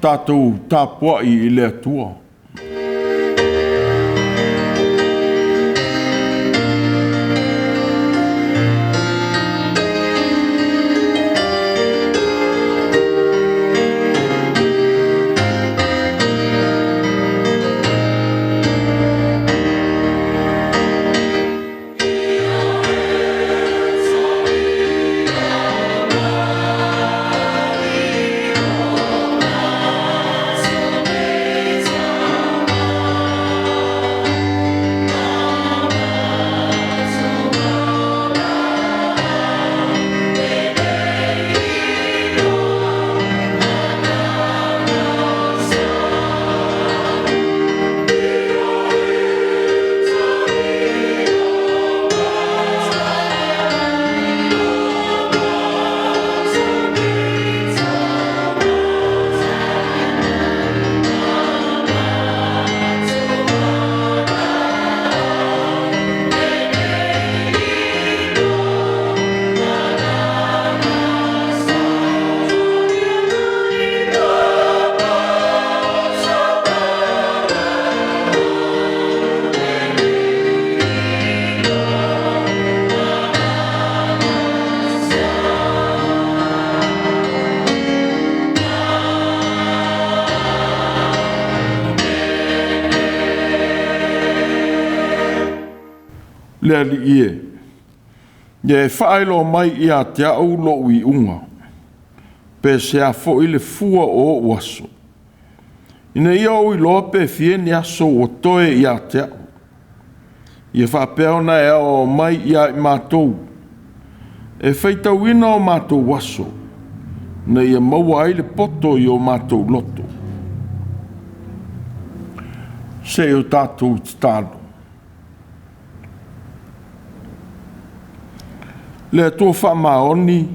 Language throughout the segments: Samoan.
Tatou tapuai i le Atua. Le Alii e, ia e faailoa mai ia te au lou iuga, pe sea foi le fua o ou aso, ina ia ou iloa pe fia ni aso ua toe ia te au. Ia faapea ona e aoao mai ia i matou, e faitauina o matou aso, ina ia maua ai le poto i o matou loto. Se i o tatou tatalo. Le Atua faamaoni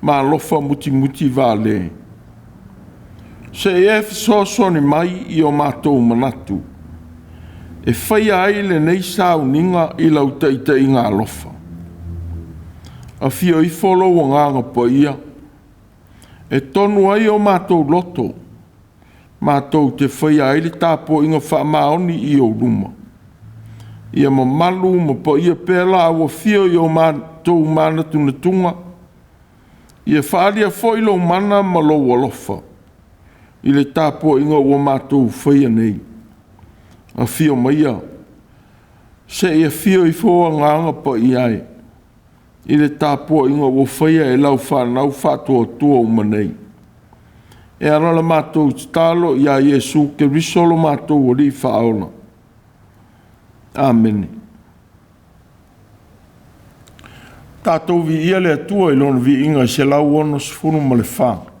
ma alofa mutimuti vale, se i e fesoasoani mai i o matou manatu, e faia ai lenei sauniga i lau taitaiga alofa. Afio ifo lou Agaga Paia e tonu ai o matou loto, matou te faia ai le tapuaiga faamaoni i ou luma. Ia mamalu ma paia pea laau afio i o matou manatunatuga, ia faaalia foi lou mana ma lou alofa i le tapuaiga ua matou faia nei. Afio maia, se i afio ifo Agaga Paia e, i le tapuaiga ua faia e lau fanau faatuatua uma nei. E ala la matou tatalo ia Iesu Keriso lo matou Alii Faaola. Amene. Tatou viia le Atua i Lona viiga e 164,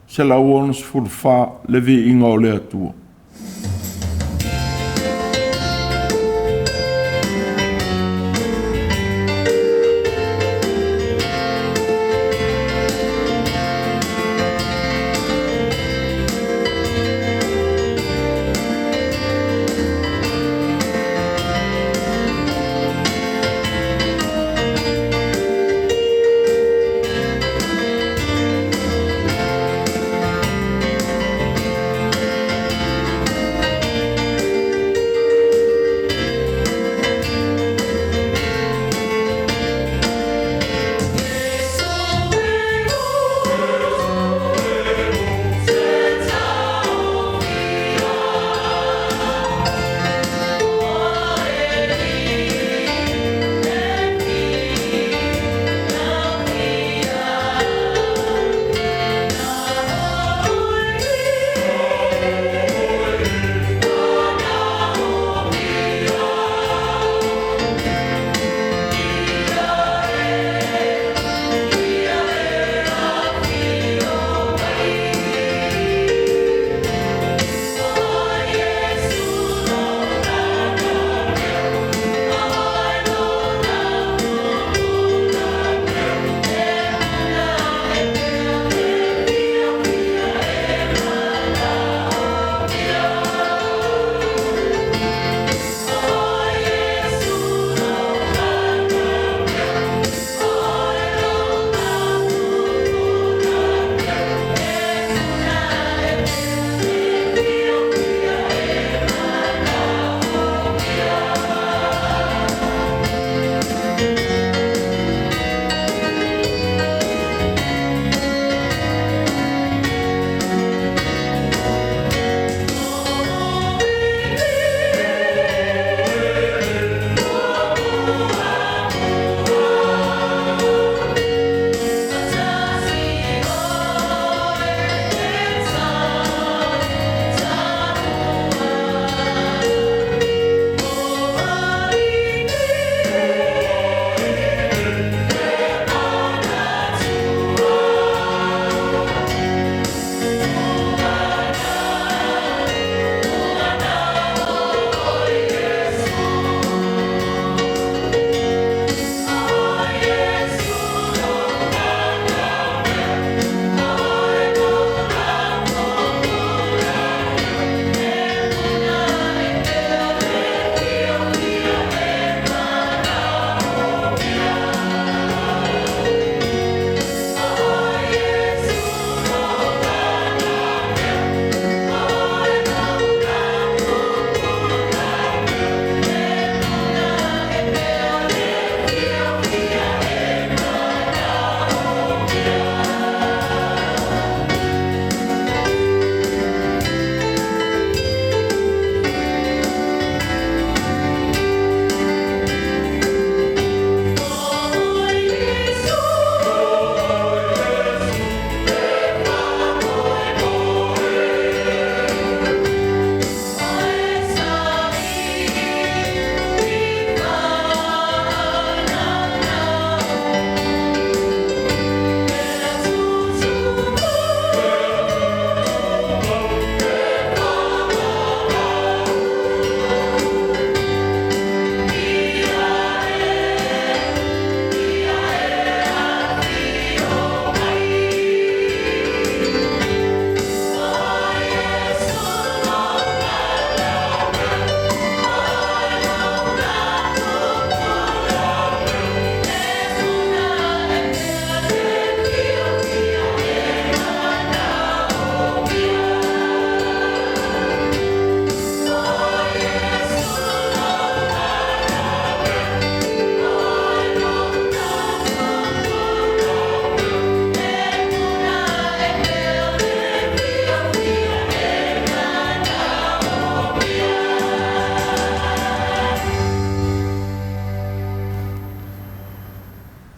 164 le viiga o le Atua.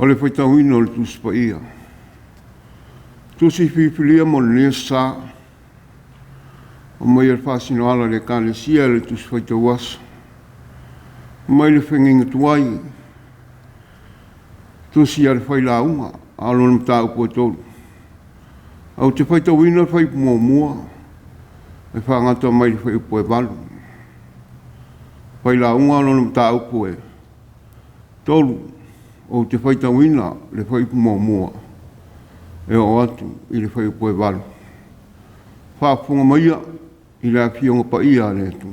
O le faitauina o le Tusi Paia. Tusi filifilia mo lenei aso Sa, aumaia le faasinoala a le Ekalesia i le Tusi Faitau Aso, mai le Feagaiga Tuai, Tusi a le Failauga, a o lona mataupu e 3. Ou te faitauina le fuaiupu muamua e faagata mai le fuaiupu e 8. Failauga lona mataupu e 3. Ou te faitauina le fuaiupu muamua e oo atu i le fuaiupu e 8. Faafofoga maia i le Afioga Paia a le Atua.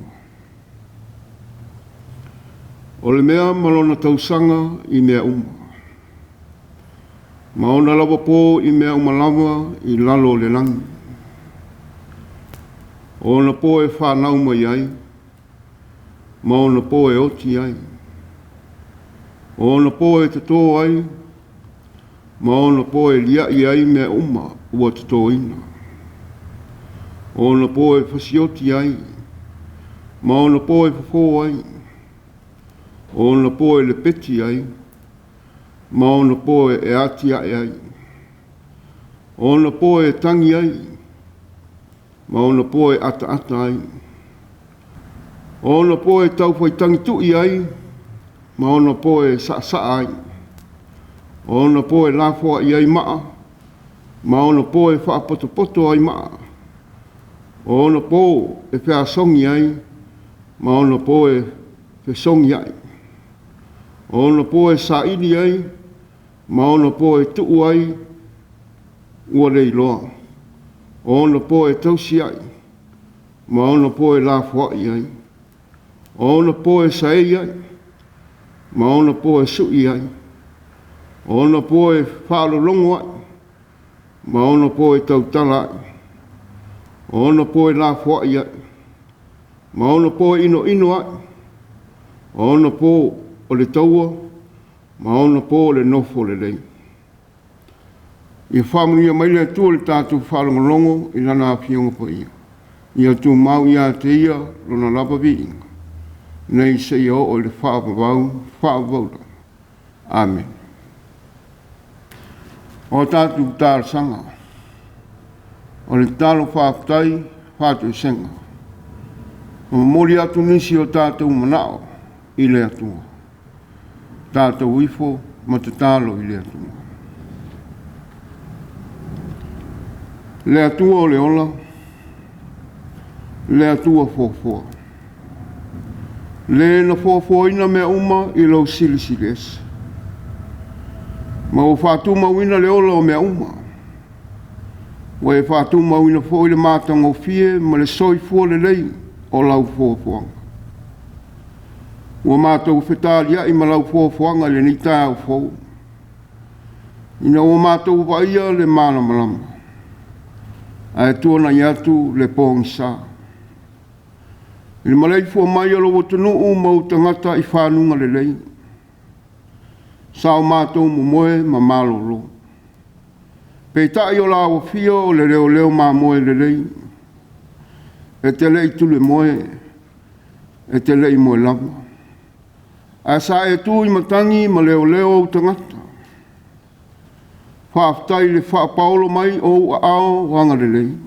O le mea ma lona tausaga i mea uma, ma ona lava po i mea uma lava i lalo o le lagi. O ona po e fanau mai ai, ma ona po e oti ai. O ona po e toto ai, ma ona po e liai ai mea uma ua totoina. O ona po e fasioti ai, ma ona po e fofo ai. O ona po e lepeti ai, ma ona po e atiae ai. O ona po e tagi ai, ma ona po e ataata ai. O ona po e taufaitagitui ai, ma ona po e saasaa ai. O ona po e lafoai ai maa, ma ona po e faapotopoto ai maa. O ona po e feasogi ai, ma ona po e fesogiai. O ona po e saili ai, ma ona po e tuu ai ua leiloa. O ona po e tausi ai, ma ona po e lafoai ai. O ona po e saei ai, ma ona po e sui ai. O ona po e faalologo ai, ma ona po e tautala ai. O ona po e lafoai ai, ma ona po e inoino ai. O ona po o le taua, ma ona po o le nofo lelei. Ia faamanuia mai le Atua i le tatou faalogologo i Lana Afioga Paia. Ia tumau ia te Ia Lona lava viiga, nei seia oo i le faavavau faavavau lava. Amene. O a tatou talosaga, o le tatalo faafetai faatoesega, ma momoli atu nisi o tatou manao i le Atua, tatou ifo ma tatalo i le Atua. Le Atua o le ola, le Atua foafoa, le na foafoaina mea uma i lou silisili ese, ma ua faatumauina le ola o mea uma, ua e faatumauina foi le matagofie ma le soifua lelei o lau foafoaga. Ua matou fetaliai ma lau foafoaga i lenei taeao fou, ina ua matou vaaia le malamalama, ae tuanai atu le pogisa. I le maleifua mai o lou atunuu ma ou tagata i fanuga lelei, sa o matou momoe ma malolo. Peitai o la afio o le leoleo mamoe lelei, e te le i tulemoe, e te le i moe lava. Ae sa e tu i matagi ma leoleo ou tagata. Faafetai i le faapaolo mai o ou aao agalelei.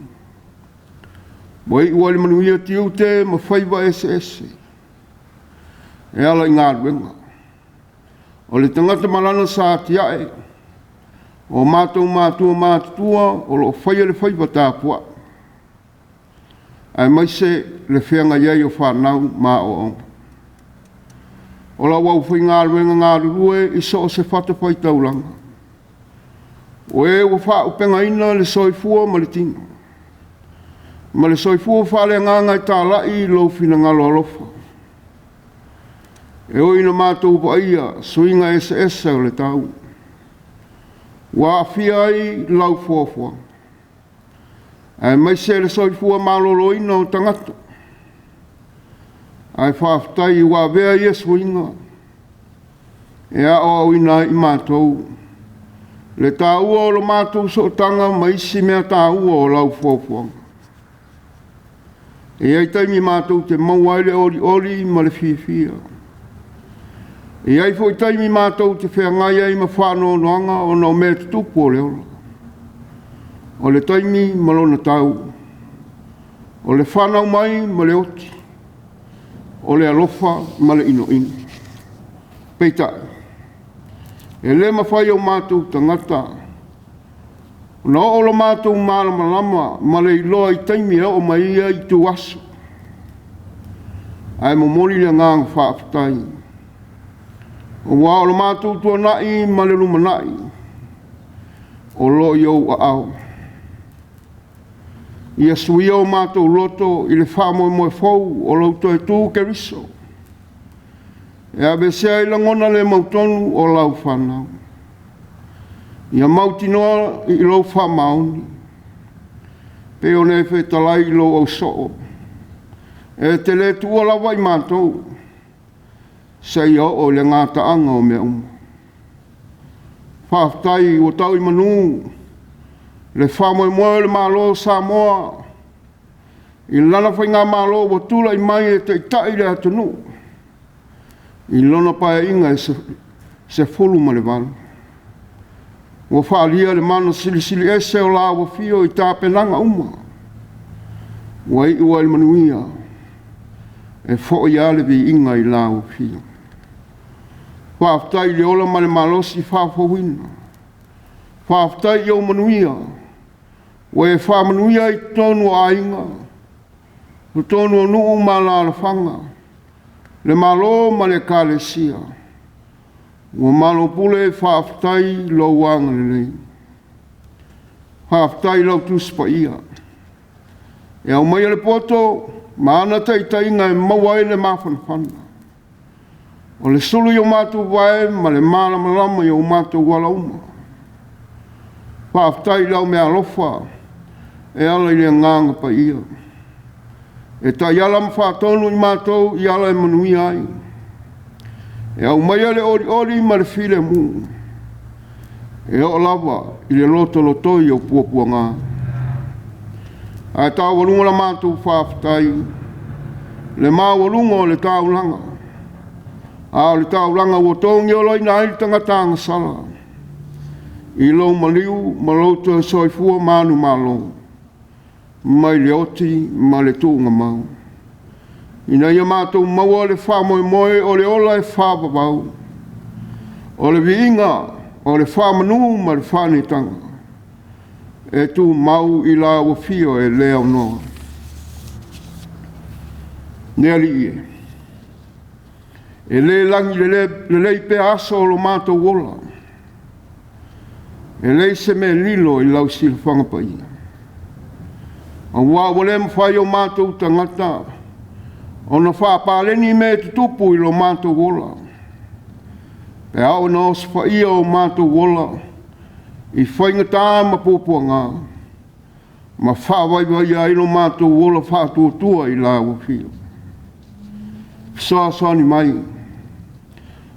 Ua iu ai le manuia tiute ma faiva eseese e ala i galuega. O le tagata ma lana sa atiae, o matou matua matutua o lo o faia le faiva tapuai, aemaise le feagai ai o fanau ma aoaoga. O lau aufaigaluega galulue i so o se fatafaitaulaga, o e ua faaupegaina le soifua ma le tino, ma le soifua faaleagaga e talai i lou finagalo alofa. E ui ina matou vaaia suiga eseese o le tau, ua aafia ai lau foafoaga, aemaise le soifua maloloina o tagata. Ae faafetai ua avea ia suiga e aoaoina ai i matou le taua o lo matou sootaga ma isi mea taua o lau foafoaga. E i ai taimi matou te maua ai le olioli ma le fiafia. E i ai foi taimi matou te feagai ai ma faanoanoaga ona o mea tutupu o le ola. O le taimi ma lona tau, o le fanau mai ma le oti, o le alofa ma le inoino. Peitai, e le mafai e o matou tagata ona oo lo matou malamalama ma le iloa i taimi e oo mai ai ia ituaso. Ae momoli le agaga faafetai, aua o lo matou tuanai ma le lumanai o lo o i ou aao. Ia suia o matou loto i le faamoemoe fou o lou toe tu Keriso, e aveesea ai lagona le mautonu o lau fanau. Ia mautinoa i lou faamaoni, pei ona e fetalai i lou ausoo, e te le tuua lava i matou, seia oo i le gataaga o mea uma. Faafetai ua tau i manu le faamoemoe o le Malo o Samoa i lana faigamalo ua tulai mai e taitai le atunuu i lona Paeaiga e 18. Ua faaalia le mana silisili ese o lau afio i tapenaga uma ua iu ai i le manuia, e foi lava le viiga i lau afio. Faafetai i le ola ma le malosi faafouina. Faafetai i ou manuia ua e faamanuia ai i totonu o aiga, totonu o nuu ma alaalafaga, le Malo ma le Ekalesia. Ua maluapule faafetai i lou agalelei. Faafetai i lau Tusi Paia e aumaia le poto ma ana taitaiga e maua ai le mafanafana. O le sulu i o matou vae ma le malamalama i o matou ala uma. Faafetai i lau meaalofa e ala i le Agaga Paia, e taiala ma faatonu i matou i ala e manuia ai. E aumaia le olioli ma le filemu, e oo lava i le lotolotoi o puapuaga. Ae taualuga la matou faafetai, le maualuga o le taulaga, a o le taulaga ua togiolaina ai le tagata agasala i lou maliu ma lou toe soifua manumalo mai le oti ma le tuugamau, ina ia matou maua le faamoemoe o le ola e faavavau, o le viiga, o le faamanu ma le faaneetaga e tumau i lau afio e le aunoa. Le Alii e, e le lagi lelei pea aso o lo matou ola, e leai se mea e lilo i lau silafaga paia, aua ua le mafai e o matou tagata ona faapaleni mea e tutupu i lo matou ola, pe a oo ina osofaia o matou ola i faigata ma puapuaga, ma faavaivaia ai lo matou ola faatuatua i lau afio. Fesoasoani mai,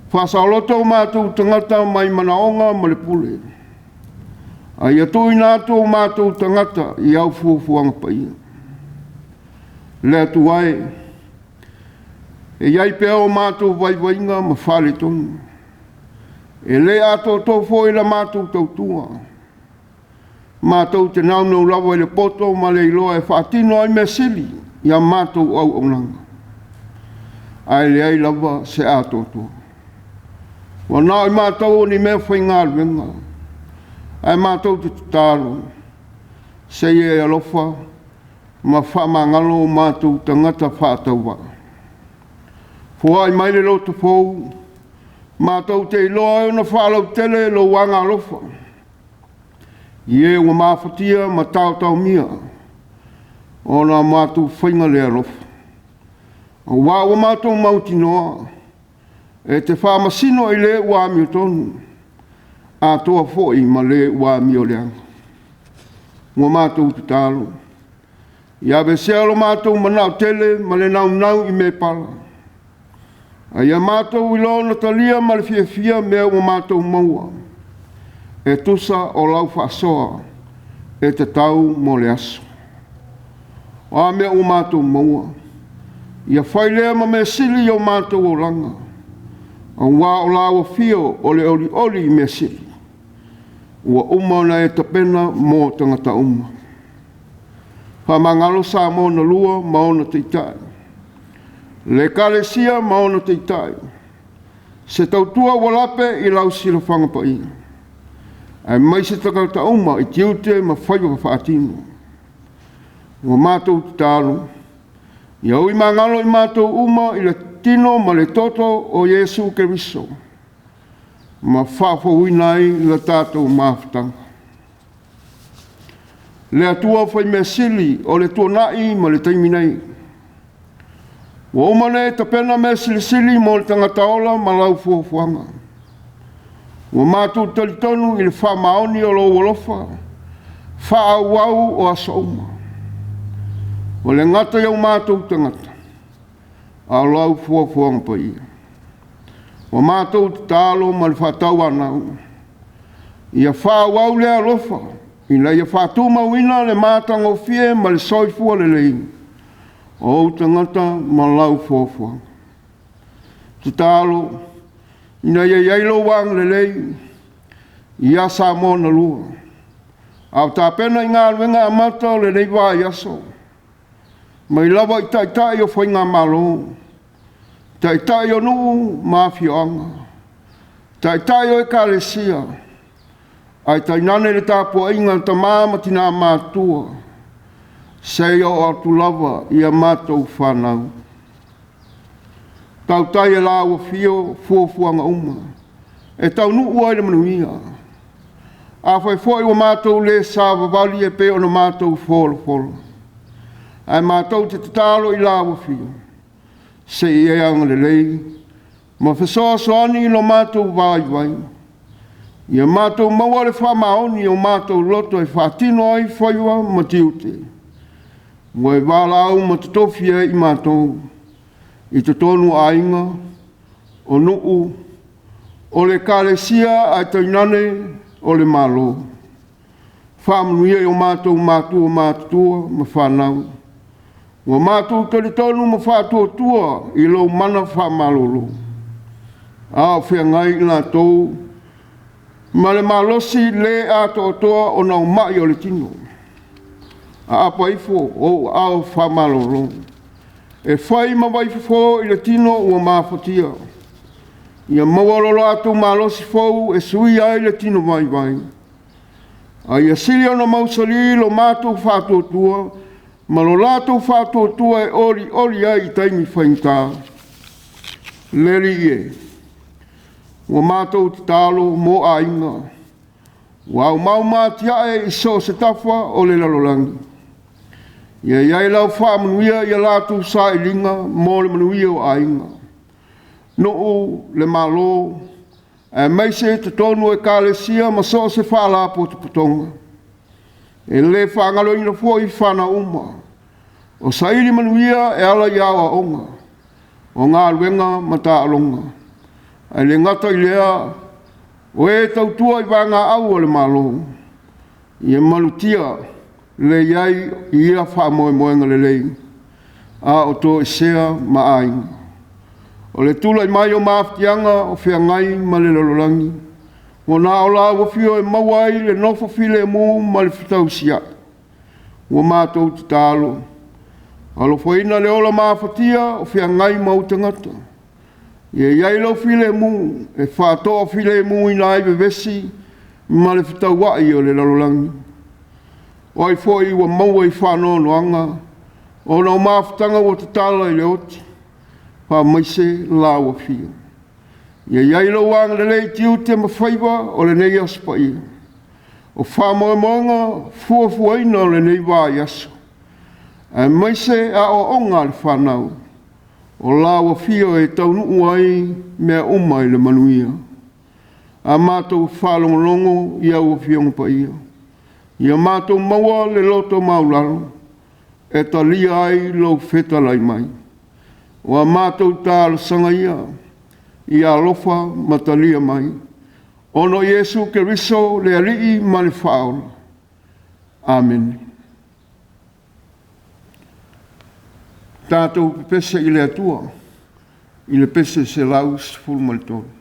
faasaoloto o matou tagata mai manaoga ma le pule, a ia tuuina atu o matou tagata i au fuafuaga paia. Le Atua e, e i ai pea o matou vaivaiga ma faaletonu, e le atoatoa foi la matou tautua. Matou te naunau lava i le poto ma le iloa e faatino ai mea sili i a matou auaunaga, ae leai lava se atoatoa. Ua na o i matou o ni mea faigaluega, ae matou te tatalo, seia e alofa ma faamagalo o matou tagata faatauvaa. Foai mai le loto fou, matou te iloa ai ona faalautele lou agaalofa, i e ua mafatia ma taotaomia ona o matou faiga le alofa. Aua ua matou mautinoa, e te faamasino i le ua amiotonu, atoa foi ma le ua amioleaga. Ua matou tatalo, ia aveesea lo matou manao tele ma le naunau i mea pala, a ia matou iloa ona talia ma le fiafia mea ua matou maua, e tusa o lau faasoa e tatau mo le aso. O a mea ua matou maua, ia fai lea ma mea sili i o matou olaga, Auā o lau afio o le olioli i mea sili, ua uma ona e tapena mo tagata uma. Faamagalo Samoa na lua ma ona taitai, le Ekalesia ma ona taitai, se tautua ua lape i lau silafaga paia, aemaise tagata uma i tiute ma faiva faatino. Ua matou tatalo, ia ui magalo i matou uma i le tino ma le toto o Iesu Keriso, ma faafouina ai le tatou mafutaga. Le Atua faimeasili o le tuanai ma le taimi nei, ua uma ona e tapena mea silisili mo le tagata ola ma lau fuafuaga. Ua matou talitonu i le faamaoni o lou alofa faaauau o aso uma. Ua le gata i o matou tagata, a o lau fuafuaga paia. Ua matou tatalo ma le faatauanau, ia faaauau lea alofa ina ia faatumauina le matagofie ma le soifua lelei o ou tagata ma lau fuafuaga. Tatalo ina ia i ai lou agalelei ia Samoa na lua, a o tapena i galuega amata o lenei vaiaso, mai lava i taitai o faigamalo, taitai o nuu ma afioaga, taitai o ekalesia, ae tainane le tapuaiga a tama ma tina matutua, seia oo atu lava i a matou fanau. Tautai e lau afio fuafuaga uma e taunuu ai le manuia. Afai foi ua matou le savavali e pei ona matou folafola, ae matou te tatalo i lau afio, se i e agalelei ma fesoasoani i lo matou vaivai, ia matou maua le faamaoni i o matou loto e faatino ai faiva ma tiute, ua e valaau ma totofi ai i matou i totonu o aiga, o nuu, o le ekalesia ae tainane o le Malo. Faamanuia i o matou matua matutua ma fanau, ua matou talitonu ma faatuatua i lou mana faamalolo, a o feagai i latou ma le malosi le atoatoa ona o mai o le tino. Aapa ifo o ou aao faamalolo e fai ma vaifofo i le tino ua mafatia. Ia maua lo latou malosi fou e suia ai le tino vaivai, a ia sili ona mausali lo matou faatuatua ma lo latou faatuatua e olioli ai i taimi faigata. Le Alii e, ua matou tatalo mo aiga ua aumau ma atiae i so o se tafa o le lalolagi. Ia i ai lau faamanuia i a latou sailiga mo le manuia o aiga, nuu, le Malo, aemaise totonu o ekalesia ma so o se faalapotopotoga. E le faagaloina foi fanau uma o saili manuia e ala i aoaoga, o galuega ma taaloga. Ae le gata i lea, o e tautua i vaegaau a le Malo, ia malutia le i ai i ia faamoemoega lelei a o toesea ma aiga. O le tulai mai o mafatiaga o feagai ma le lalolagi, ua na o lau afio e maua ai le nofo filemu ma le fetausiai. Ua matou tatalo, alofaina le ola mafatia o feagai ma ou tagata. Ia i ai lou filemu e faatoafilemuina ai vevesi ma le fetauai o le lalolagi. O ai foi ua maua i faanoanoaga ona o mafutaga ua tatala i le oti, faamaise lau afio. Ia i ai lou agalelei i tiute ma faiva o lenei aso paia, o faamoemoega fuafuaina o lenei vaiaso, aemaise aoaoga a le fanau, o lau afio e taunuu ai mea uma i le manuia. A matou faalogologo i au Afioga Paia, ia matou maua le loto maualalo e talia ai lou fetalai mai. O a matou talosaga ia, ia alofa ma talia mai, ona o Iesu Keriso le Alii ma le Faaola. Amene. Tatou pepese i le Atua. I le pese 113.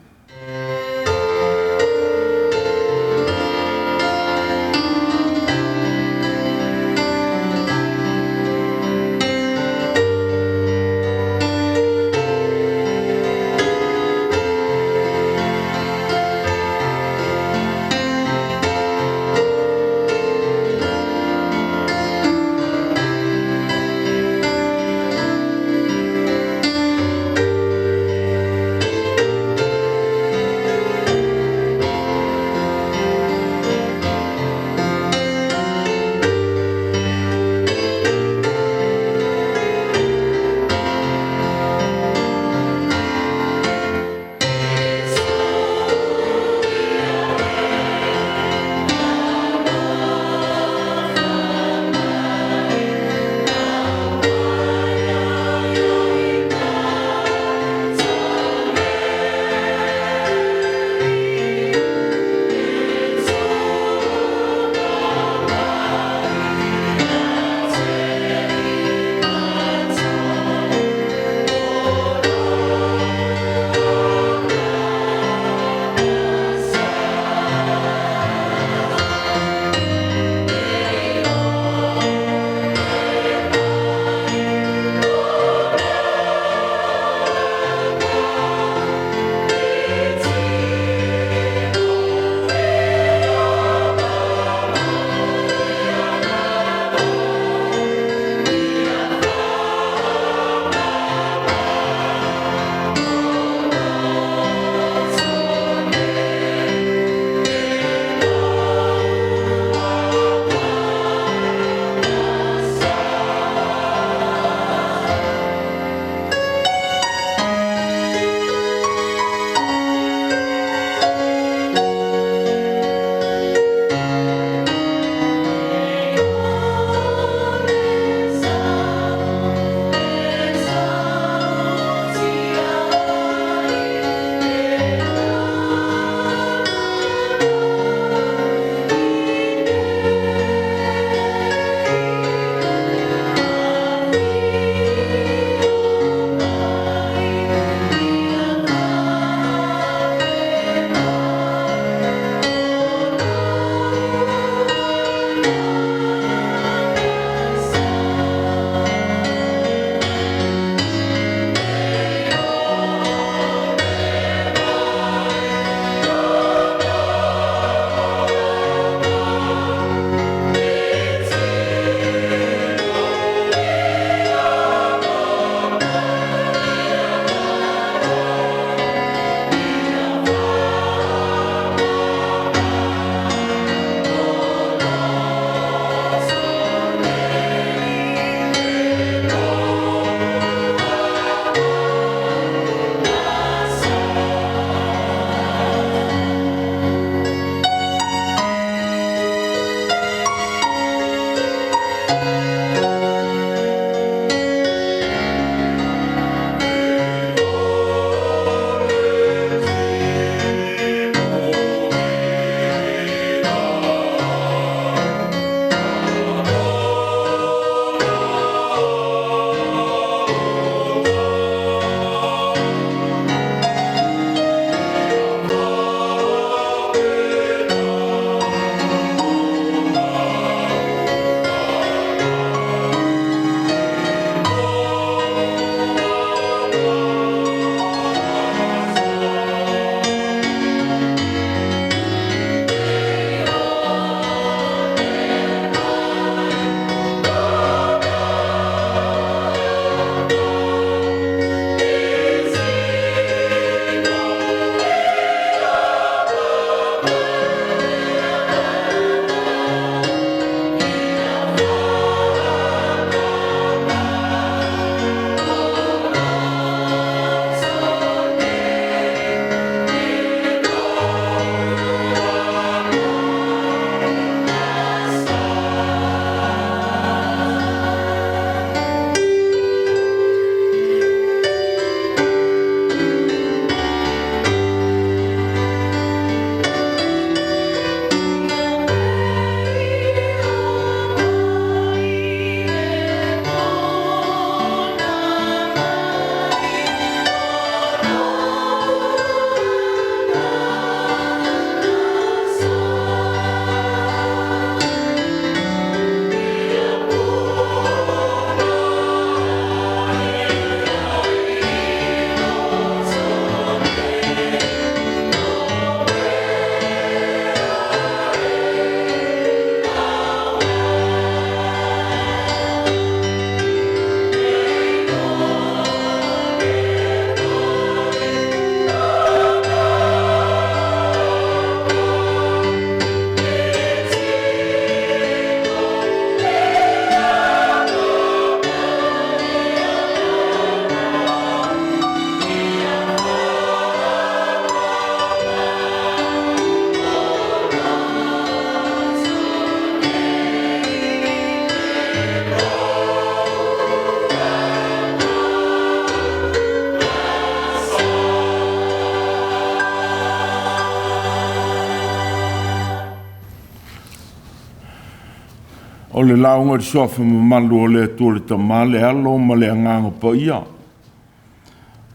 O le lauga i le Suafa mamalu o le Atua le Tama, le Alo ma le Agaga Paia.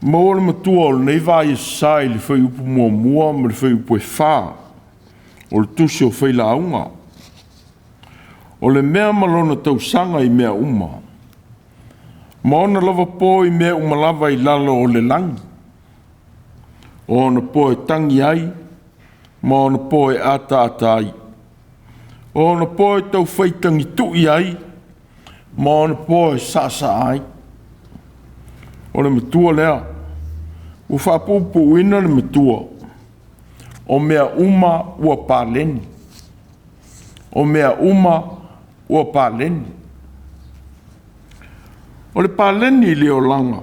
Maua le matua o lenei vai i le fuaiupu 1 ma le fuaiupu 4 o le Tusi o Failauga. O le mea ma lona tausaga i mea uma, ma ona lava po i mea uma lava i lalo o le lagi, o ona po e tagi ai, ma ona po e ataata ai, o ona po e taufai tagitui ai, ma ona po e saasaa ai. O le matua lea, ua faapuupuuina le matua, o mea uma ua paleni. O mea uma ua paleni. O le paleni i le olaga,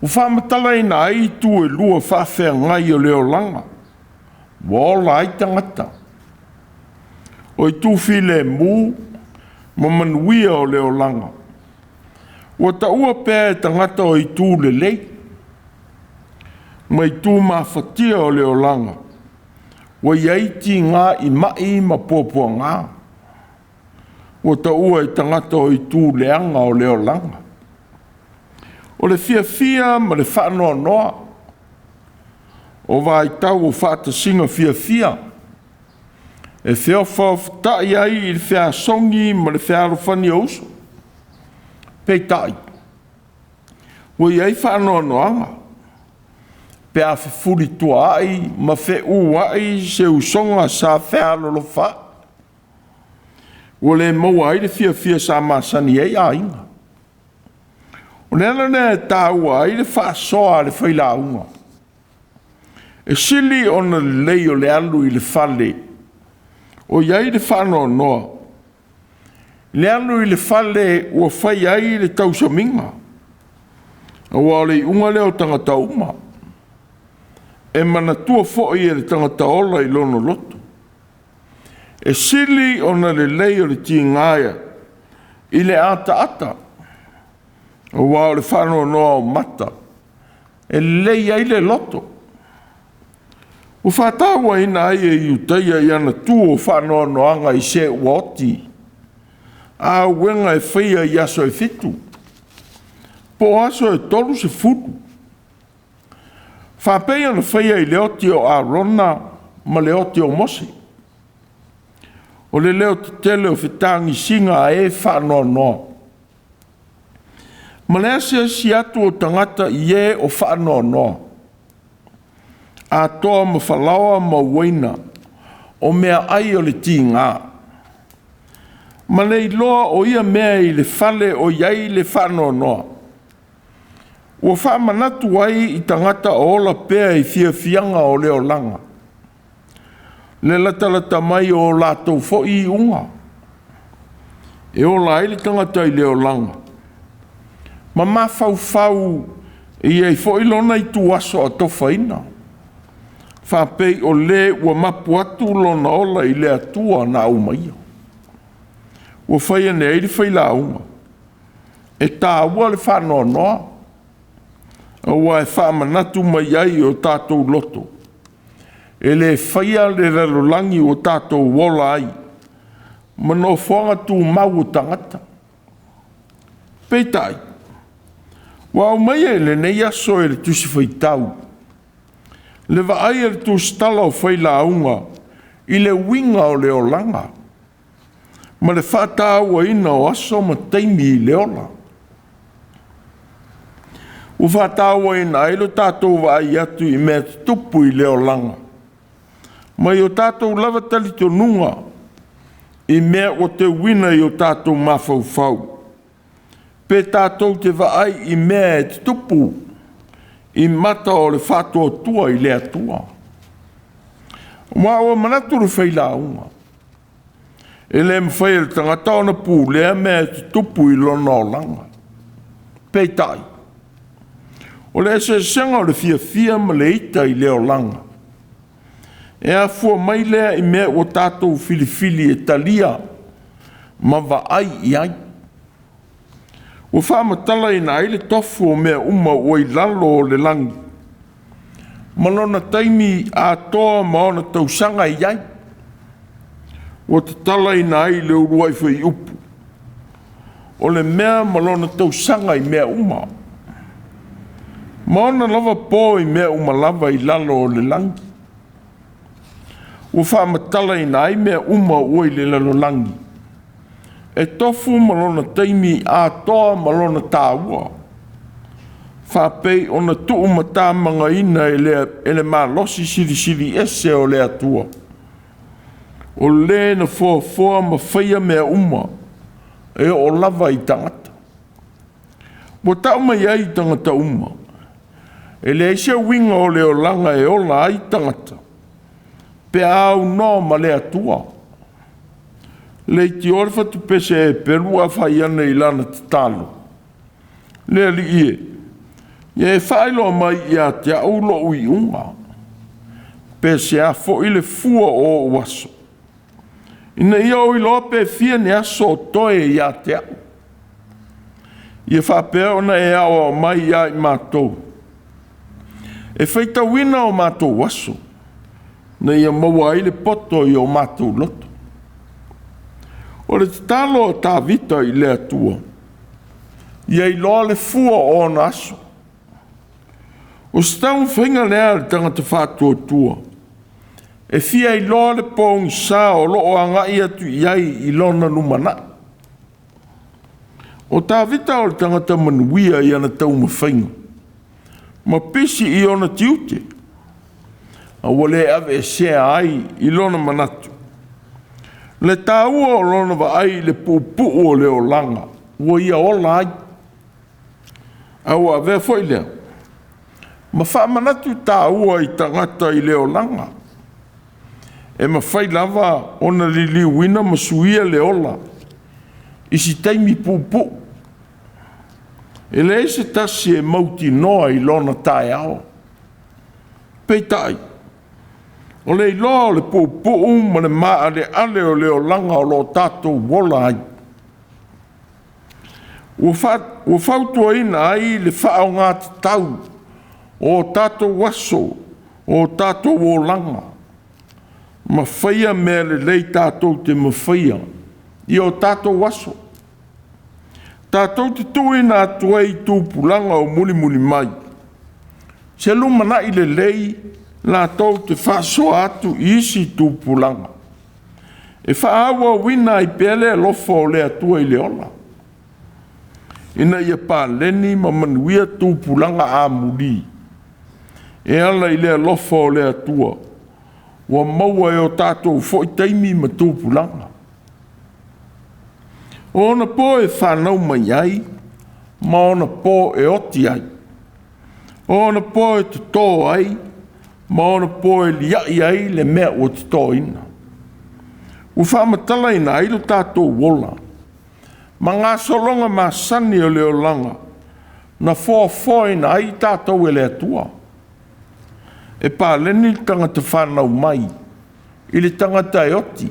ua faamatalaina ai itu e lua faafeagai o le olaga, ua ola ai tagata. O itu filemu ma manuia o le olaga, ua taua pea e tagata o itu lelei, ma itu mafatia o le olaga, ua i ai tiga i mai ma puapuaga, ua taua e tagata o itu leaga o le olaga. O le fiafia ma le faanoanoa, o vaitau o faatasiga fiafia, e feofaofata'i ai i le feasogi ma le fealofani o uso. Peitai, ua i ai faanoanoaga, pe a fefulituaa'i ma feuua'i se usoga sa fealolofa'i, ua le maua ai le fiafia sa masani ai aiga. O le ala lea e taua ai le faasoa a le failauga. E sili ona lelei o le alu i le fale o i ai le faanoanoa, le alu i le fale ua fai ai le tausamiga, aua o le iuga lea o tagata uma, e manatua foi e le tagata ola i lona loto. E sili ona lelei o le tiga i le ataata, aua o le faanoanoa o mata, e lelei ai le loto. Ua faatauaina ai e Iutaia i ana tu o faanoanoaga i se ua oti, a uega e faia i aso e 7, po o aso e 30. Faapei ona faia i le oti o Arona ma le oti o Mose. O le leo tetele o fetagisiga a e faanoanoa, ma le asiasi atu o tagata i e o faanoanoa, atoa ma falaoa ma uaina, o mea ai o le tiga, ma le iloa o ia mea i le fale o i ai le faanoanoa, ua faamanatu ai i tagata o ola pea i fiafiaga o le olaga, le latalata mai o latou foi iuga, e ola ai le tagata i le olaga, ma mafaufau e i ai foi lona ituaso atofaina, faapei o le ua mapu atu lona ola i le Atua na aumaia. Ua fai ane ai le failauga, e taua le faanoanoa, aua e faamanatu mai ai o tatou loto, e le faia le lalolagi ua tatou ola ai, ma nofoaga tumau o tagata. Peitai, ua aumaia i lenei aso e le Tusi Faitau, le vaai a le tusitala o failauga i le uiga o le olaga, ma le faatauaina o aso ma taimi i le ola. Ua faatauaina ai lo tatou vaai atu i mea tutupu i le olaga, mai o tatou lava talitonuga i mea ua teuina i o tatou mafaufau, pe tatou te vaai i mea e tutupu i mata o le faatuatua i le Atua. Ua manatu le failauga, e le mafai e le tagata ona pulea mea e tutupu i lona olaga. Peitai, o le eseesega o le fiafia ma le ita i le olaga, e afua mai lea i mea ua tatou filifili e talia ma vaai i ai. Ua faamatalaina ai le tofu o mea uma ua i lalo o le lagi, ma lona taimi atoa ma ona tausaga e i ai. Ua tatalaina ai le uluai fuaiupu o le mea ma lona tausaga i mea uma, ma ona lava po i mea uma lava i lalo o le lagi. Ua faamatalaina ai mea uma ua i le lalolagi, e tofu ma lona taimi atoa ma lona taua, faapei ona tuumatamagaina e le Malosi Silisili Ese o le Atua, o Le na foafoa ma faia mea uma e oo lava i tagata. Ua tau mai ai i tagata uma, e leai se uiga o le olaga e ola ai tagata pe a aunoa ma le Atua. Leitioa le fatupese a Eperu ae fai ane i lana tatalo, “Le Alii e, ia e faailoa mai ia te au lou iuga, pe se a foi le fua o ou aso, ina ia ou iloa pe fia ni aso o totoe ia te au. Ia faapea ona e aoao mai ia i matou, e faitauina o matou aso, ina ia maua ai le poto i o matou loto.” O le tatalo a Tavita i le Atua, ia iloa le fua o ona aso. O se taumafaiga lea a le tagata faatuatua e fia iloa le pogisa o lo o agai atu i ai i lona lumanai. O Tavita o le tagata manuia i ana taumafaiga, ma pisi i ona tiute, a ua le aveesea ai i lona manatu le taua o lona vaai i le puupuu o le olaga ua ia ola ai. A ua avea foi lea ma faamanatu taua i tagata i le olaga, e mafai lava ona liliuina ma suia le ola i si taimi puupuu. E leai se tasi e mautinoa i lona taeao. Peitai, o le iloa o le puupuu ma le maaleale o le olaga o lo o tatou ola ai, ua fautuaina ai le faaaoga tatau o tatou aso, o tatou olaga, ma faia mea lelei tatou te mafaia i o tatou aso, tatou te tuuina atu ai i tupulaga o mulimuli mai se lumanai lelei latou te faasoa atu i isi tupulaga, e faaauauina ai pea le alofa o le Atua i le ola, ina ia paleni ma manuia tupulaga amuli e ala i le alofa o le Atua ua maua e o tatou foi taimi ma tupulaga. O ona po e fanau mai ai ma ona po e oti ai, o ona po e toto ai ma ona po e liai ai le mea ua totoina. Ua faamatalaina ai lo tatou ola ma gasologa masani o le olaga na foafoaina ai tatou e le Atua. E paleni le tagata fanau mai i le tagata e oti.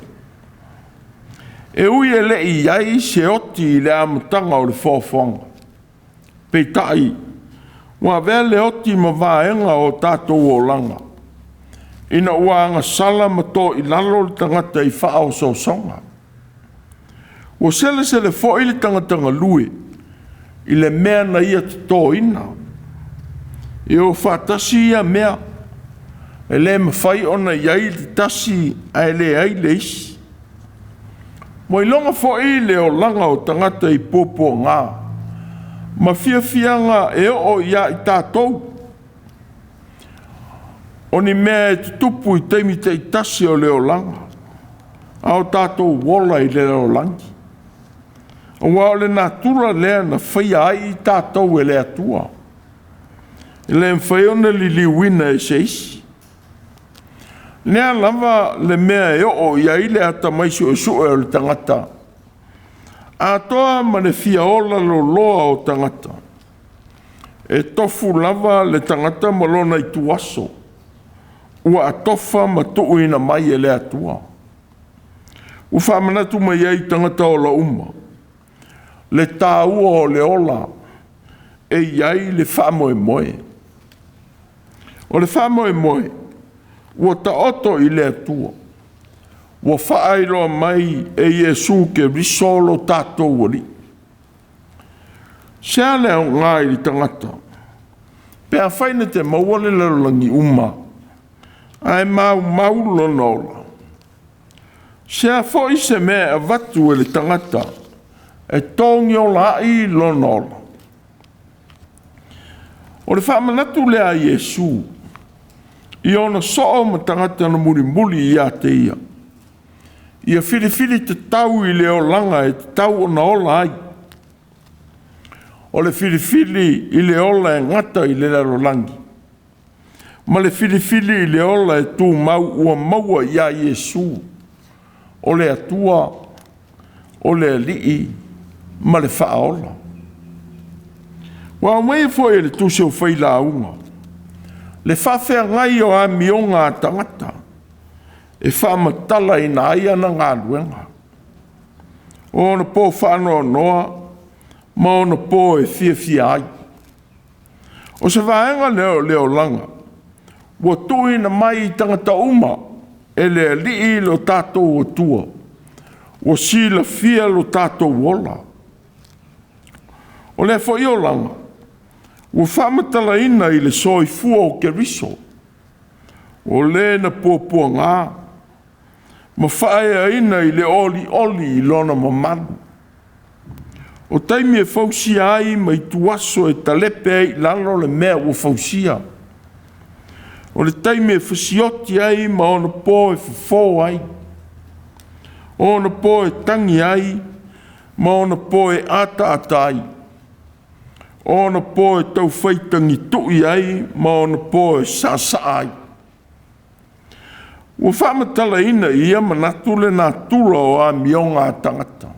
E ui e le i i ai se oti i le amataga o le foafoaga, peitai ua avea le oti ma vaega o tatou olaga, ina ua agasala ma toilalo le tagata i faaosoosoga. Ua selesele foi le tagata galue i le mea na ia totoina. E o faatasi ia mea, e le mafai ona i ai le tasi ae leai le isi. Ua iloga foi le olaga o tagata i puapuaga ma fiafiaga e oo ia i tatou, o ni mea e tutupu i taimi taitasi o le olaga, a o tatou ola i le lalolagi. Aua o le natura lea na faia ai i tatou e le Atua, e le mafai ona liliuina e se isi. Le a lava le mea e oo i ai le atamai suesue o le tagata, atoa ma le fia ola loloa o tagata, e tofu lava le tagata ma lona ituaso, ua atofa ma tuuina mai e le Atua. Ua faamanatu mai ai i tagata ola uma le taua o le ola e i ai le faamoemoe. O le faamoemoe ua taoto i le Atua. ua faailoa mai e Iesu Keriso lo tatou Alii. Se a le aoga i le tagata pe afai na te maua le lalolagi uma ae maumau lona ola? Se a foi se mea e avatu e le tagata e togiola ai lona ola? O le faamanatu lea a Iesu i ona soo ma tagata na mulimuli ia te ia, ia filifili tatau i le olaga e tatau ona ola ai. O le filifili i le ola e gata i le lalolagi, ma le filifili i le ola e tumau ua maua ia Iesu, o le Atua, o le Alii ma le Faaola. Ua aumaia foi e le Tusi o Failauga le faafeagai o amioga a tagata e faamatalaina ai ana galuega, o ona po faanoanoa ma ona po e fiafia ai. O se vaega lea o le olaga ua tuuina mai i tagata uma e le Alii lo tatou Atua, ua silafia lo tatou ola. O lea foi olaga ua faamatalaina i le soifua o Keriso, o le na puapuaga ma faaeaina i le olioli i lona mamalu. O taimi e fausia ai ma ituaso e talepe ai i lalo le mea ua fausia. O le taimi e fasioti ai ma ona po e fofo ai, o ona po e tagi ai ma ona po e ataata ai, o ona po e taufai tagitui ai ma ona po e saasaa ai. Ua faamatalaina i ia manatu le natura o amioga a tagata,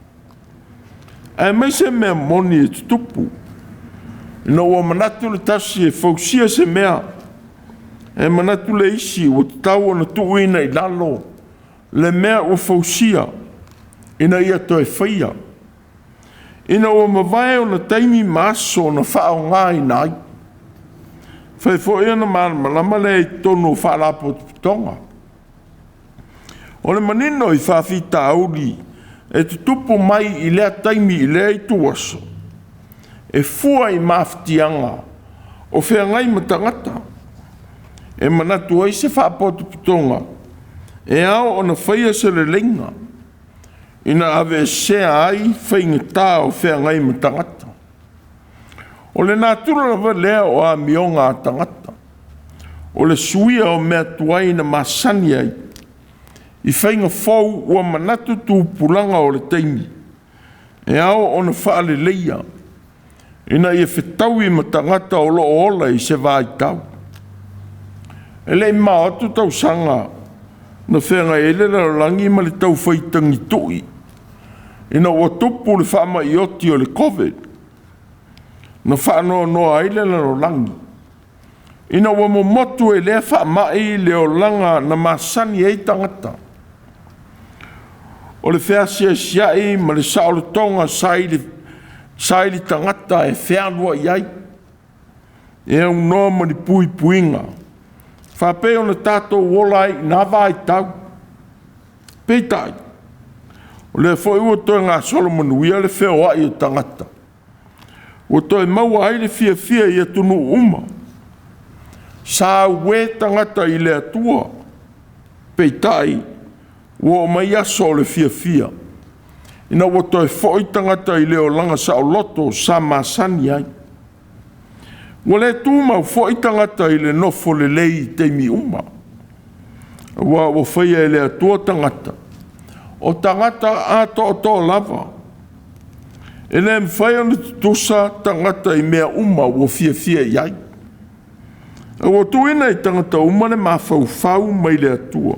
aemaise mea moni e tutupu, ina ua manatu le tasi e fausia se mea, e manatu le isi ua tatau ona tuuina i lalo le mea ua fausia ina ia toe faia, ina ua mavae ona taimi ma aso na faaaogaina ai. E mafai foi ona malamalama lea i totonu o Faalapotopotoga. O le manino i faafitauli e tutupu mai i lea taimi i lea ituaso, e fua i mafatiaga o feagai ma tagata, e manatu ai se Faapotopotoga e ao ona faia se leleiga ina aveesea ai faigata o feagai ma tagata. O le natura lava lea o amioga a tagata, o le suia o mea tuai na masani ai i faiga fou ua manatu tupulaga o le taimi e ao ona faaleleia ina ia fetaui ma tagata o lo o ola i se vaitau. E le i mamao atu tausaga na feagai ai le lalolagi ma le taufai tagitui ina ua tupu le faamai oti o le COVID, na faanoanoa ai le lalolagi ina ua momotu e lea faamai le olaga na masani ai tagata. O le feasiasiai ma le saolotoga sa i le tagata e fealuai ai, e aunoa ma ni puipuiga faapei ona tatou ola ai i na vaitau. Peitai, o lea foi ua toe gasolo manuia le feoai o tagata, ua toe maua ai le fiafia i atunuu uma. Sa uē tagata i le Atua, peitai ua oo mai aso o le fiafia ina ua toe foi tagata i le olaga saoloto sa masani ai. Ua le tumau foi tagata i le nofo lelei i taimi uma, aua ua faia e le Atua tagata, o tagata atoatoa lava. E le mafai ona tutusa tagata i mea uma ua fiafia i ai. A ua tuuina i tagata uma le mafaufau mai le Atua,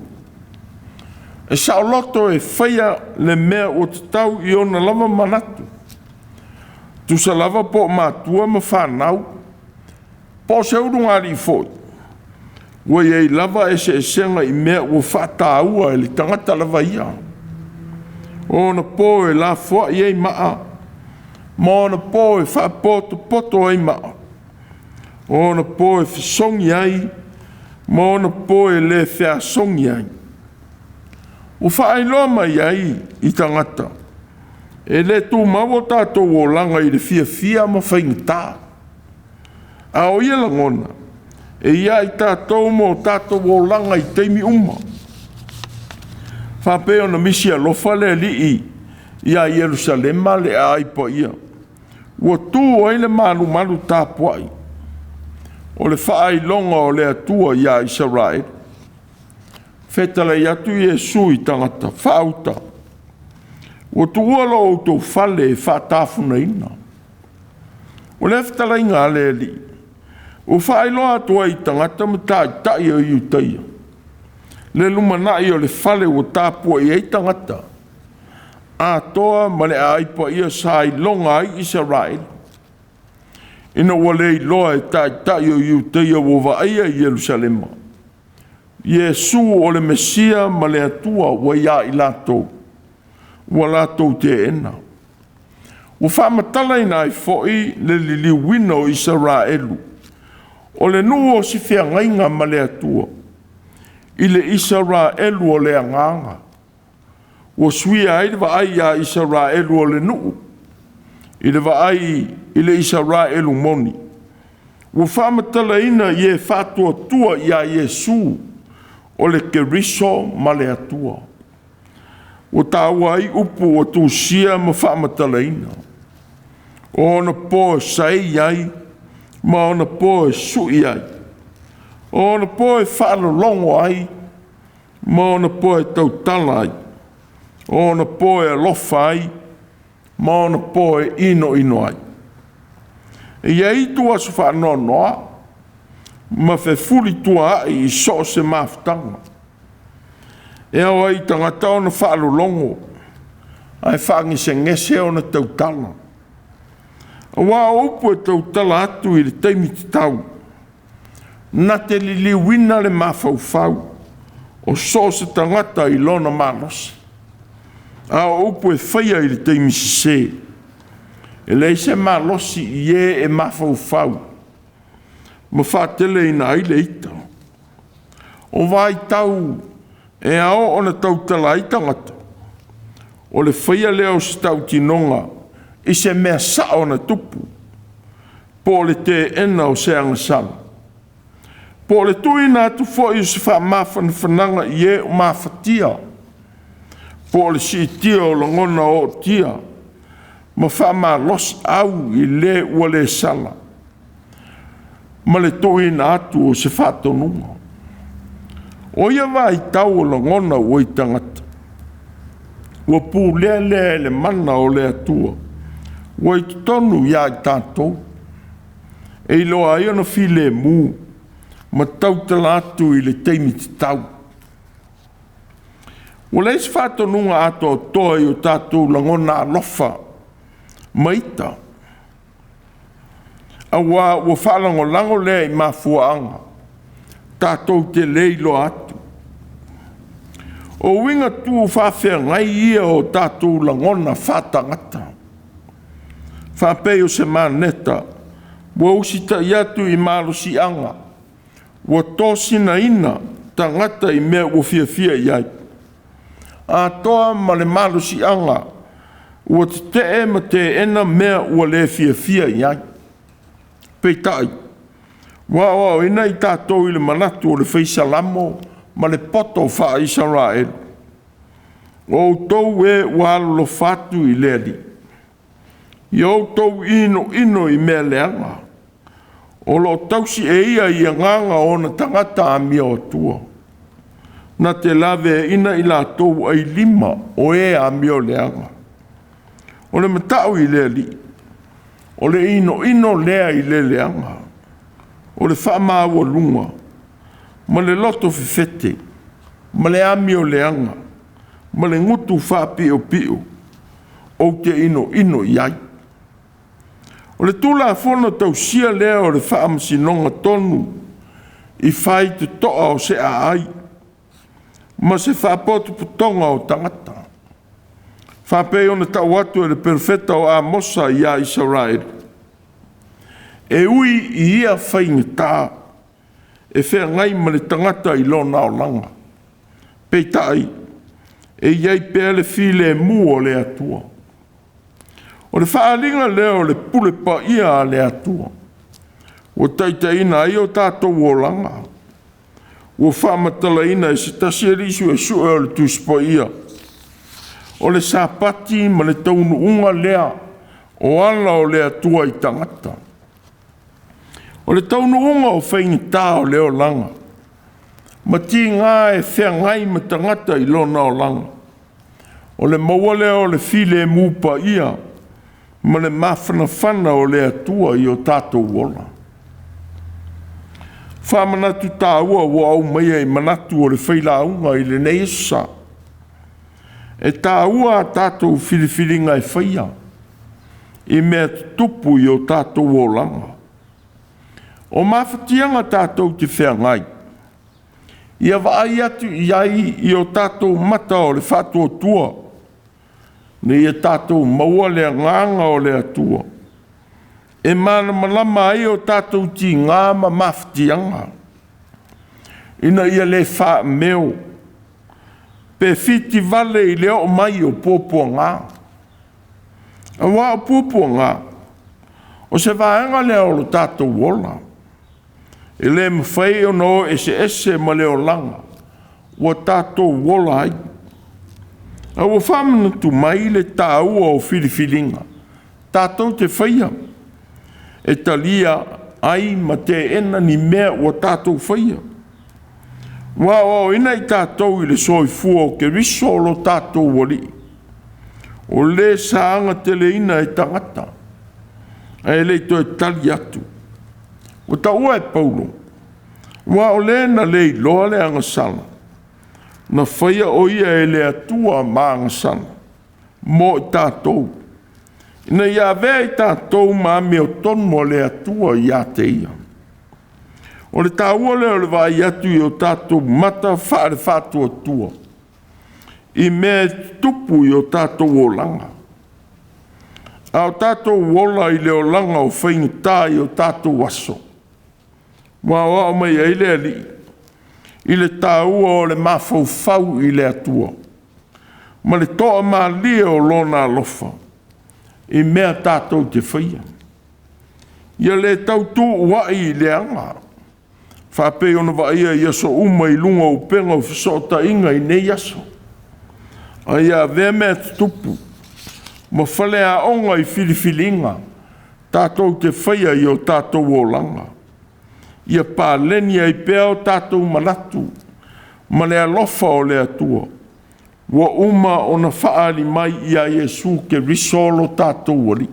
e saoloto e faia le mea ua tatau i ona lava manatu, tusa lava po o matua ma fanau, po o se ulugalii foi, ua i ai lava eseesega i mea ua faataua e le tagata lava ia. O ona po e lafoai ai maa, ma ona po e faapotopoto ai maa, o ona po e fesogi ai, ma ona po e le feasogi ai. Ua faailoa mai ai i tagata, e le tumau o tatou olaga i le fiafia ma faigata, a o ia lagona e ia i tatou mo tatou olaga i taimi uma. Faapei ona misi alofa le Alii ia Ierusalema le aai paia, ua tu ai le malumalu tapuai, o le faailoga o le Atua ia Isaraelu. Fetalai atu Iesu i tagata faauta, ua tuua lo outou fale e faatafunaina. O lea fetalaiga a le Alii, ua faailoa atu ai i tagata ma taitai o Iutaia le lumanai o le fale ua tapuai ai tagata atoa ma le aai paia sa iloga ai Isaraelu, ina ua le iloa e taitai o Iutaia ua vaaia i Ierusalema Iesu o le Mesia ma le Atua ua ia i latou ua latou teena. Ua faamatalaina ai foi le liliuina o Isaraelu o le nuu o se feagaiga ma le Atua i le Isaraelu o le agaga, ua suia ai le vaai ia Isaraelu o le nuu i le vaai i le Isaraelu moni. Ua faamatalaina i e faatuatua ia Iesu o le Keriso ma le Atua. Ua taua ai upu ua tusia ma faamatalaina, o ona po e saei ai ma ona po e sui ai, o ona po e faalologo ai ma ona po e tautala ai, o ona po e alofa ai ma ona po e inoino ai. E i ai ituaso faanoanoa ma fefulituaai i so o se mafutaga. E ao ai i tagata ona faalologo ae faagesegese ona tautala. Aua o upu e tautala atu i le taimi tatau, na te liliuina le mafaufau o so o se tagata i lona malosi. A o upu e faia i le taimi sese, e leai se malosi i e e mafaufau ma faateleina ai le ita. O vaitau e ao ona tautala ai tagata, o le faia lea o se tautinoga i se mea sao na tupu, po o le teena o se agasala, po o le tuuina atu foi o se faamafanafanaga i e ua mafatia, po o le siitia o lagona ootia ma faamalosiau i le ua le sala, ma le tuuina atu o se faatonuga. O ia vaitau o lagona ua i tagata, ua pulea lea e le mana o le Atua ua i totonu ia i tatou, e iloa ai ona filemu ma tautala atu i le taimi tatau. Ua leai se faatonuga atoatoa i o tatou lagona alofa ma ita, aua ua faalagolago lea i mafuaaga tatou te le iloa atu. O uiga tu faafeagai ia o tatou lagona faatagata, faapei o se maneta ua usitai atu i malosiaga ua tosinaina tagata i mea ua fiafia i ai, atoa ma le malosiaga ua tetee ma teena mea ua le fiafia i ai. Peitai, ua aoaoina i tatou i le manatu o le Fai Salamo ma le poto faa-Isaraelu, o outou e ua alolofa atu i le Alii, ia outou inoino i mea leaga, o lo o tausi e ia i agaga o ona tagata amioatua, na te laveaina i latou ai lima o e amio leaga. O le matau i le Alii, o le inoino lea i le leaga, o le faamaualuga ma le loto fefete, ma le amioleaga, ma le gutu faapiopio, ou te inoino i ai. O le Tulafono tausia lea o le faamasinoga tonu i faitotoa o se aai ma se faapotopotoga o tagata, faapei ona tau atu e le perofeta o Amosa ia Isaraelu, e ui i ia faigata e feagai ma le tagata i lona olaga. Peitai, e i ai pea le filemu o le Atua. O le faaaliga lea o le pule paia a le Atua, ua taitaiina ai o tatou olaga, ua faamatalaina e se tasi alii suesue o le Tusi Paia, o le Sapati ma le taunuuga lea o ala o le Atua i tagata. O le taunuuga o faigata o le olaga, ma tiga e feagai ma tagata i lona olaga, o le maua lea o le filemu paia ma le mafanafana o le Atua i o tatou ola. Faamanatu taua ua aumaia i manatu o le failauga i lenei aso sa. E taua a tatou filifiliga e faia i mea tutupu i o tatou olaga. O mafatiaga tatou te feagai, ia vaai atu i ai i o tatou mata o le faatuatua, ina ia tatou maua le agaga o le Atua e malamalama ai o tatou tiga ma mafatiaga, ina ia le faameo pe fitivale i le oo mai o puapuaga. Aua o puapuaga, o se vaega lea o lo tatou ola, e le mafai ona o eseese ma le olaga ua tatou ola ai. A ua faamanatu mai le taua o filifiliga tatou te faia, e talia ai ma teena ni mea ua tatou faia. Ua aoaoina i tatou i le soifua o Keriso lo tatou Alii, o le sa agateleina e tagata, ae le i toe tali atu. Ua taua e Paulo, aua o le na le iloa le agasala, na faia o ia e le Atua ma agasala mo i tatou, ina ia avea i tatou ma amiotonu a le Atua ia te Ia. O le taua lea o le vaai atu i o tatou mata faale-faatuatua i mea e tutupu i o tatou olaga, a o tatou ola i le olaga o faigata i o tatou aso, ua aoao mai ai le Alii i le taua o le mafaufau i le Atua ma le toamalie o Lona alofa i mea tatou te faia. Ia le tau tuuai i leaga, faapei ona vaaia i aso uma i luga o upega o fesootaiga i nei aso, a ia avea mea tutupu ma faleaoga i filifiliga tatou te faia i o tatou olaga. Ia paleni ai pea o tatou manatu ma le alofa o le Atua ua uma ona faaali mai ia Iesu Keriso lo tatou Alii.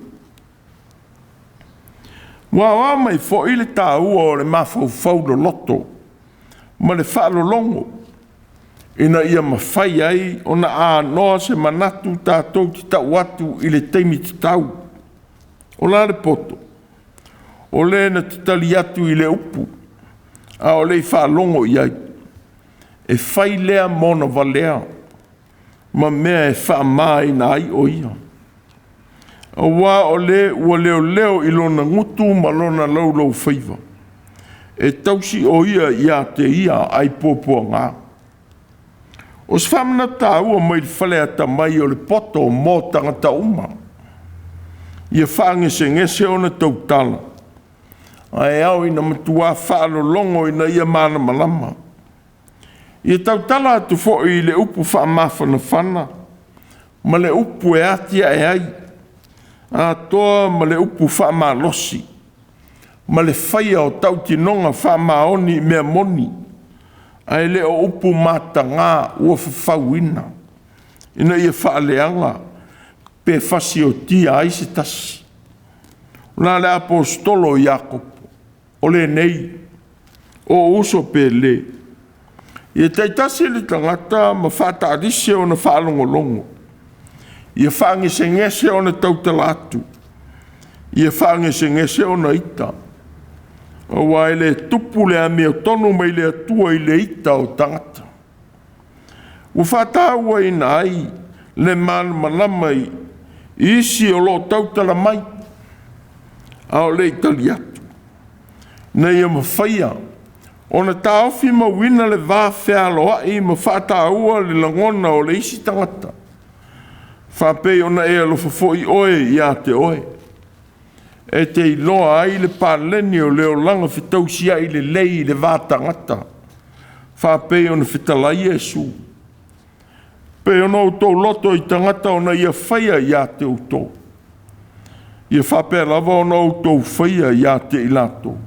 Ua aoao mai foi le taua o le mafaufau loloto ma le faalologo ina ia mafai ai ona anoa se manatu tatou te tau atu i le taimi tatau. O la le poto? O le na te tali atu i le upu a o le i faalogo i ai, e fai lea ma ona valea ma mea e faamāina ai o ia. Aua o le ua leoleo i lona gutu ma lona laulaufaiva, e tausi o ia ia te ia ai puapuaga. O se faamanatu taua mai le fale atamai o le poto mo tagata uma, ia faagesegese ona tautala, ae ao ina matua faalologo ina ia malamalama. Ia tautala atu foi i le upu faamafanafana ma le upu e atiae ai, atoa ma le upu faamalosi, ma le faia o tautinoga faamaoni i mea moni, ae le o upu mataga ua fafauina, ina ia faaleaga pe fasiotia ai se tasi. O la le aposetolo o Iakopo, o lenei, o ou uso pele, ia taitasi le tagata ma faataalise ona faalogologo, ia faagesegese ona tautala atu, ia faagesegese ona ita, aua e le tupu le amiotonu mai le Atua i le ita o tagata. Ua faatauaina ai le malamalama i isi o lo o tautala mai, a o le i tali atu, ina ia mafaia Ona taofi mauina le va fealoai ma faataua le lagona o le isi tagata, faapei ona e alofa foi oe ia te oe. E te iloa ai le paleni o le olaga fetausiai lelei i le va tagata, faapei ona fetalai Iesu. Pei ona outou loto i tagata ona ia faia ia te outou, ia faapea lava ona outou faia ia te i latou.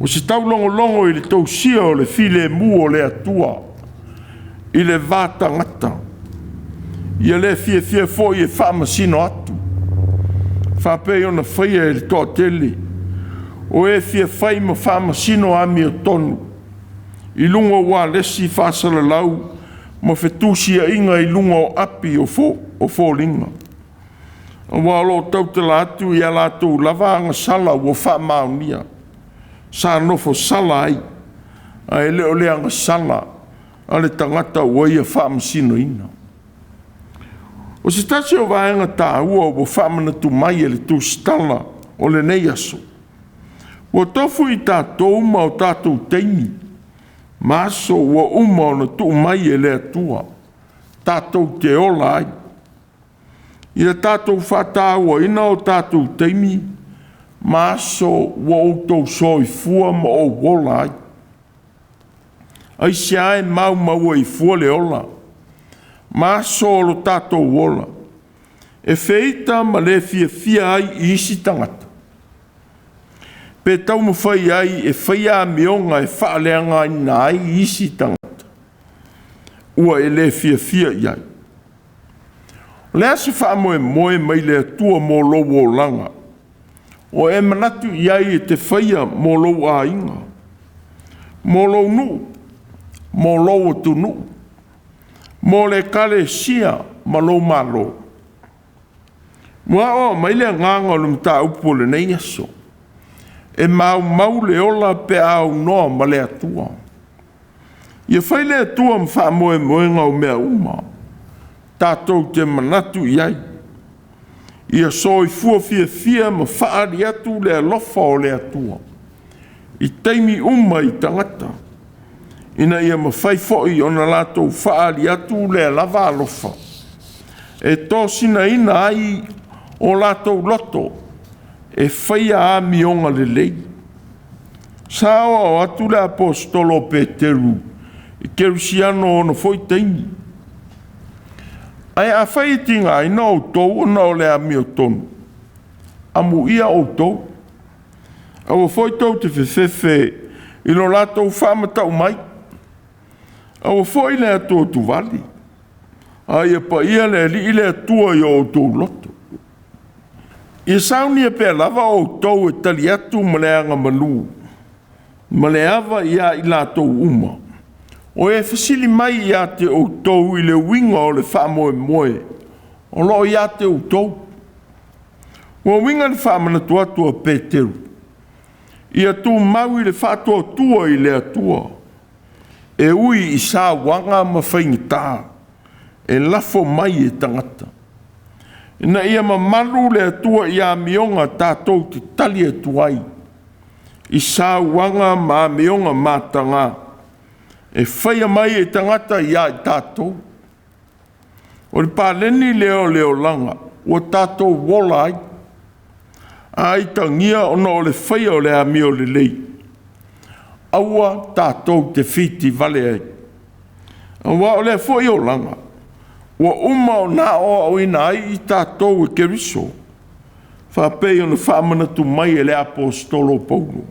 O se taulogologo i le tausia o le filemu o le Atua i le va tagata, ia le fiafia foi e faamasino atu, faapei ona faia e le toatele, o e fia fai ma faamasino amiotonu i luga o ualesi faasalalau ma fetusiaiga i luga o api o foliga. Aua o lo o tautala atu i a latou lava agasala ua faamaonia, sa nofo sala ai, ae le o le agasala a le tagata ua ia faamasinoina. O se tasi o vaega taua ua faamanatu mai e le tusitala o lenei aso, ua tofu i tatou ma o tatou taimi ma aso ua uma ona tuu mai e le Atua tatou te ola ai. Ia tatou faatauaina o tatou taimi ma aso ua outou soifua ma ou ola ai. Aisea e maumau ai fua le ola ma aso o lo tatou ola, e feita ma le fiafia ai i isi tagata? Pe taumafai ai e faia amioga e faaleagaina ai isi tagata ua e le fiafia i ai. O le a se faamoemoe mai le Atua mo lou olaga, o e manatu i ai e te faia mo lou aiga, mo lou nuu, mo lou atunuu, mo le ekalesia ma lou Malo? Ua aoao mai le agaga o le mataupu o lenei aso, e maumau le ola pe a aunoa ma le Atua. Ia fai le Atua ma faamoemoega o mea uma tatou te manatu i ai. Ia soifua fiafia ma faaali atu le alofa o le Atua i taimi uma i tagata, ina ia mafai foi ona latou faaali atu lea lava alofa e tosinaina ai o latou loto e faia amioga lelei. Sa aoao atu le aposetolo o Peteru i kerisiano o ona foi taimi. Ae afai e tigaina outou ona o le amiotonu, amuia outou. Aua foi tou te fefefe i lo latou faamatau mai. Aua foi le atuatuvale, a ia paia le Alii le Atua i o outou loto. Ia saunia pea lava outou e tali atu ma le agamalu ma le ava ia i latou uma, o e fesili mai ia te outou i le uiga o le faamoemoe o lo o ia te outou. Ua uiga le faamanatu atu a Peteru, ia tumau i le faatuatua i le Atua, e ui i sauaga ma faigata e lafo mai e tagata, ina ia mamalu le Atua i amioga tatou te tali atu ai i sauaga ma amioga mataga e faia mai e tagata ia i tatou. O le paleni lea o le olaga ua tatou ola ai, a itagia ona o le faia o le amio lelei, aua tatou te fitivale ai. Aua o lea foi olaga ua uma ona aoaoina ai i tatou e Keriso, faapei ona faamanatu mai e le aposetolo o Paulo.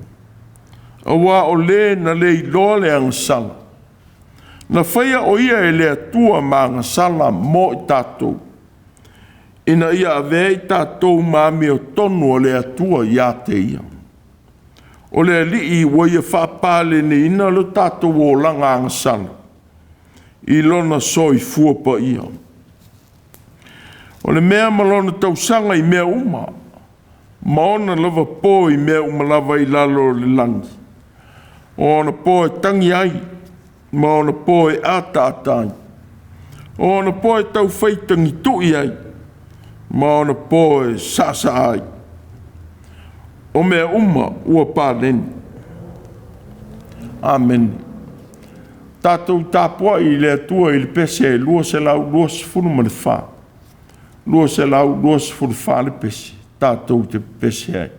Aua o le na le iloa le agasala, na faia o ia e le Atua ma agasala mo i tatou, ina ia avea i tatou ma amiotonu a le Atua ia te ia. O le Alii ua ia faapaleniina lo tatou olaga agasala i lona soifua paia. O le mea ma lona tausaga i mea uma, ma ona lava po i mea uma lava i lalo o le lagi, o ona po e tagi ai, ma ona po e ataata ai, o ona po e taufai tagitui ai, ma ona po e saasaa ai. O mea uma ua paleni. Amene. Tatou tapuai i le Atua i le pese 224, 224 le pese, tatou te pepese ai.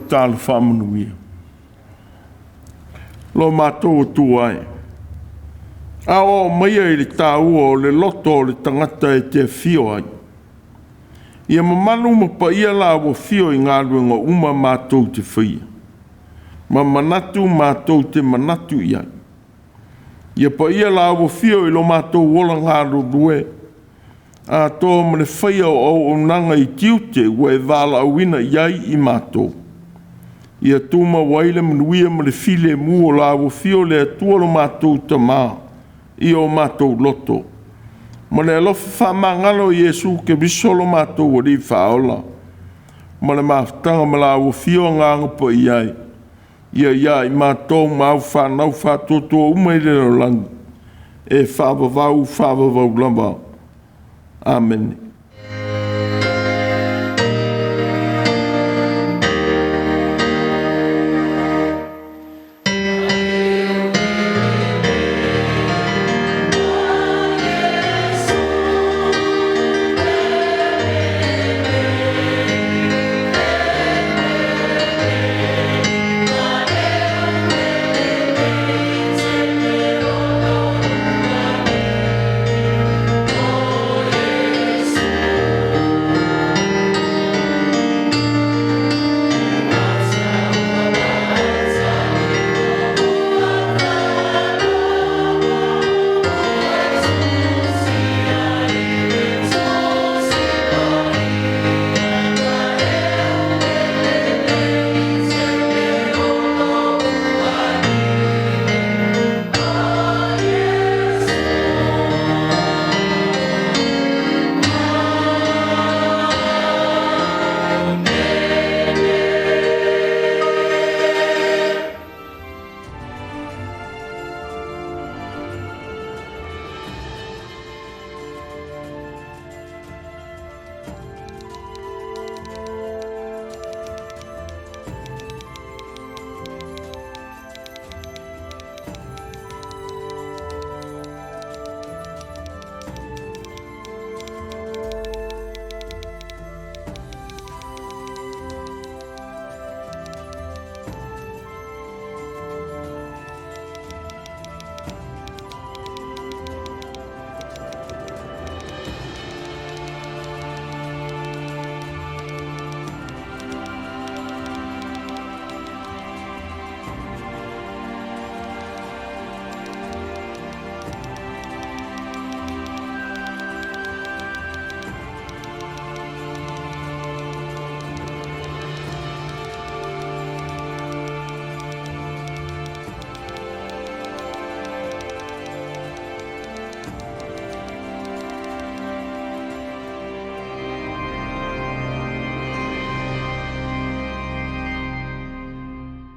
tatalo faamanuia. Lo matou Atua e, aoao maia i le taua o le loto o le tagata e te afio ai. Ia mamalu ma paia la afio i galuega uma matou te faia, ma manatu matou te manatu i ai. Ia paia la afio i lo matou ola galulue, atoa ma le faia o auaunaga i tiute ua e valaauina i ai i matou. Ia tumau ai le manuia ma le filemu o la afio o le Atua lo matou Tama i o matou loto, ma le alofa faamagalo o Iesu Keriso lo matou Alii Faaola, ma le mafutaga ma la afio Agaga Paia e, ia ia i matou ma au fanau faatuatua uma i le lalolagi, e faavavau, faavavau lava. Amene.